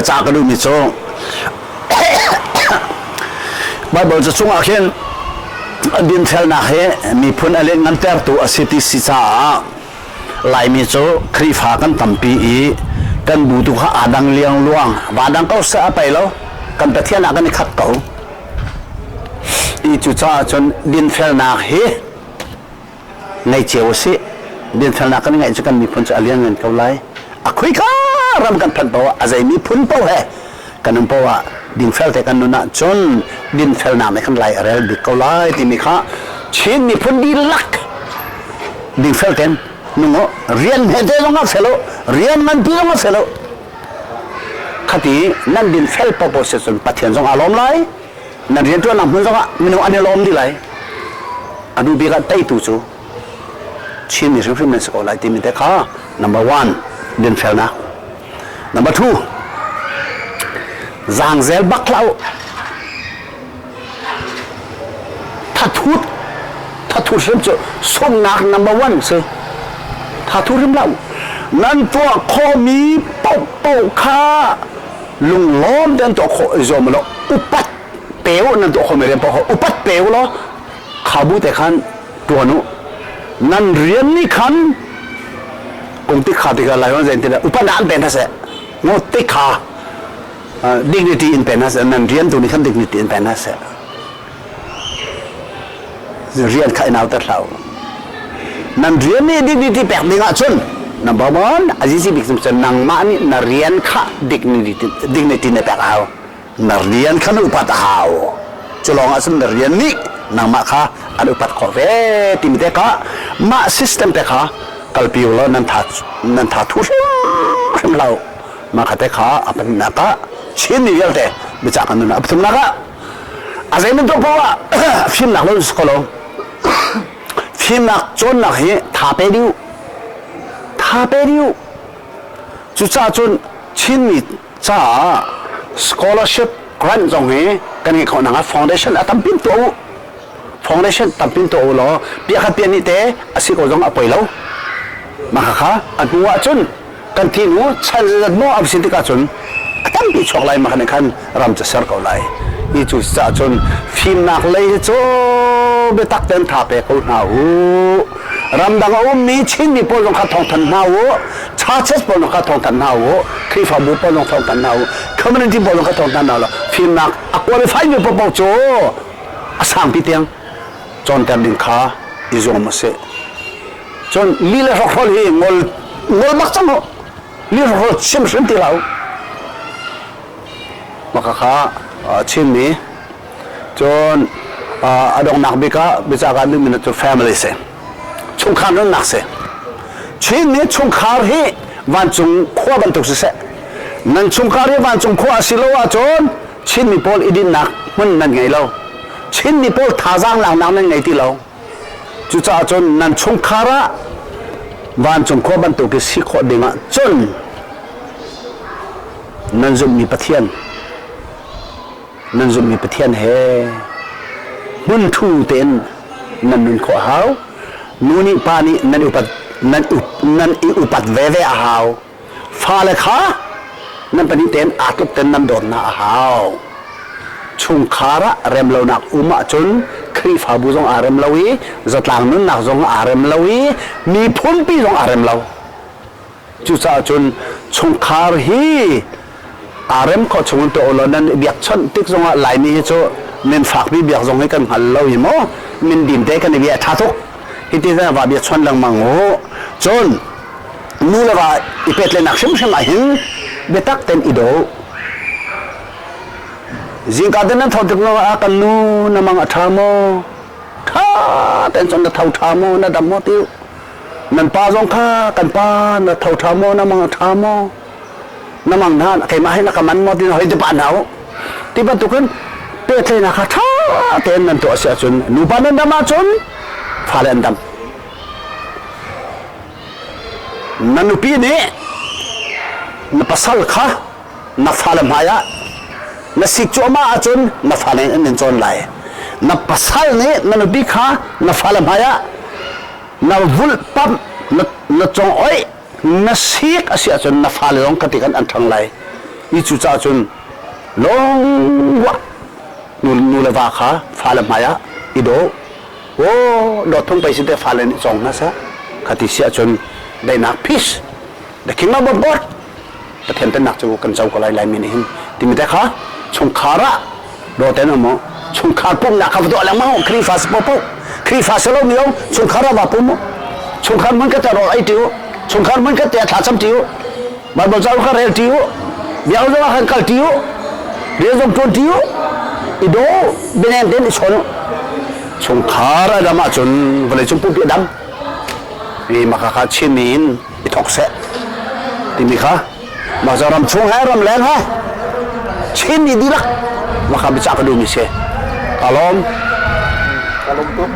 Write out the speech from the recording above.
Ca ka duhmi cu Bible ca chungah khin dinfelnak hi miphun a lianngantertu a si ti si caah Laimi cu Khrihfa kan tampi i kan bu tu kha aa dang liangluang va dang ko seh a pei lo kan Pathian ah kan i khat ko. I cucaah cun dinfelnak hi ngei cio u sih. Dinfelnak kan ngeih cu kan miphun cu a lianngan ko lai. A khuika ram kan phanh paoh ah a zei miphun paoh he kan um paoh ah dinfel te kan nun ahcun dinfelnak nih khan lai a rel bik ko lai timi kha Chin miphun dihlak dingfel ten nung u rian hmete zong ah fel u rian nganpi zong ah fel u khati nan dinfel paohpaoh si cun Pathian zong aa lawm lai nan rianṭuannak hmun zongah minung an i lawm dih lai a hnu bik ah teitu cu Chinmi hrimhrim nan si ko lai timi te kha number one dinfelnak number two zaangzel bak hlah u thathut thathut hrim cu sungnak number one si thathut hrim hlah u nan tuah khawhmi paohpaoh kha lunglawm te an tuah khawh i zuam law upat pe u nan tuah khawhmi rian paoh kha upat pe u law kha bu te khan tuan u nan rian nih khan kum tik kha tikah lai hon ti upat an pe hna seh ngo tik kha dignity in pe hna seh nan rian tu nih khan dignity in pe hna seh rian kha in auter hlah u nan rian nih dignity pek ding ahcun number one azizi bik cun nangmah nih na rian kha dignity dignity na pek a hau na rian kha na upat a hau cu lawng ahcun na rian nih nangmah kha an upat khawh ve timi te kha mah system te kha kalpi u law nan tha nan tha thu hrimhrim hlah u mah kha te kha a pahnihnak ah Chin mi vialte biacah kan nun ah a pathumnak ah A zei bantuk paoh ah fimnak lo si ko lo. Fimnak cawnnak hi tha pe dih u. Tha pe dih u. Cucaah cun Chinmi caah scholarship grant zong hi kan ngeih khawh nakhnga foundation a tampin tuah u. Foundation tampin tuah u law piakhat piah nih te a si ko zong a poi lo. Mah kha a hnu ah cun kan thi hnu chan zeizat maw a si tikah cun a tampi chuak lai mah khan ram cu ser ko lai hi cu caah cun fimnak lei hi cu biatak ten tha pe ko hna u ramdang a ummi Chinmi pawl zong kha thawngthan hna u churches pawl zong kha thawngthan hna u Khrihfabu pawl zong thawngthan hna u community pawl zong kha thawngthan hna u fimnak a qualify mi paohpaoh cu a sangpi tiang cawnter ding kha i zuam a si Cun li le hrokhrawl hi ngol ngol bak cang u. Li hrokhrawl chim hrim ti hlah u. Maka kha chimmi cun a donghnak bik ah biacah kan duhmi cu family si. Chungkhar nunnak si. Chinmi chungkhar hi vancung khua bantuk siseh. Nan chungkhar hi vancung khua a si lo ahcun Chinmi pawl i dinhnak hmun nan ngei lo. Chinmi pawl thazaang laknak nan ngei ti lo. Cucaah cun nan chungkhar ah vancung khua bantuk i si khawh dingah cun nan zumhmi Pathian nan zumhmi Pathian he hmunthu tein nan nun khawh a hau. Nu nih pa nih nan upat nan up nan i upat veve a hau. Fale kha nan pahnih tein aa tluk ten nan dawtnak a hau. Chungkhar ah remlonak um ahcun Khrihfabu zong aa rem lo i zatlang nunnak zong aa rem lo i miphunpi zong aa rem lo. Cucaah cun chungkhar hi aa rem khawh chung in tuah u law nan i biakchawnh tik zongah Laimi hi cu min fakpi biak zong hi kan hngal lo hi maw min din te kan i bia a ṭha tuk. Hiti va biakchawnh lengmang u. Cun nu le va i pehtlaihnak hrimhrim ah hin biatak tein i daw. Zingka te nan tho tik ah kan nu na mang a ṭha maw? Ṭha tein cun na tho ṭha maw? Na dam maw ti u. Nan pa zong kha kan pa na tho ṭha maw? Na mang a ṭha maw? Na mang hna keimah hi na ka man maw ti hoi ti pa hna u. Ti bantukin pehtlaihnak kha ṭha tein nan tuah si ahcun nupa nan dam ahcun fale an dam. Na nupi nih na pasal kha na fale hmaiah na sik cuahmah ahcun na fale nih an in cawn lai. Na pasal nih na nupi kha na fale hmaiah na vulhpamh, na, na congoih, na sik a si ahcun na fale zong kha ti khan an ṭhang lai. I cu caah cun lawngwah nu le va kha fale hmai ah i daw. Aw dawt thung pei si te fale nih cawng hna seh. Khati si ahcun daihnak peace the kingdom of God Pathian pennak cu kan co ko lai Laimi nih hin timi te kha chungkhar ah dawten um u chungkhar pumhnak kha va tuah lengmang u Khrihfa si popo Khrihfa si lo mi zong chungkhar ah va pum u chungkhar hmun khat ah rawl ei ti u chungkhar hmun khat te ah thlacam ti u Bible cauk kha rel ti u biakinn zong ah khan kal ti u rian zong ṭuan ti u i daw bianem tein i chawn u chungkhar a dam ahcun vawleicung pumpi a dam i maka kha Chinmi in i thawk seh timi kha mah cu ram chung he ram leng he Chinmi dihlak maka biacah ka duhmi si ka lawm. Ka lawm tuk.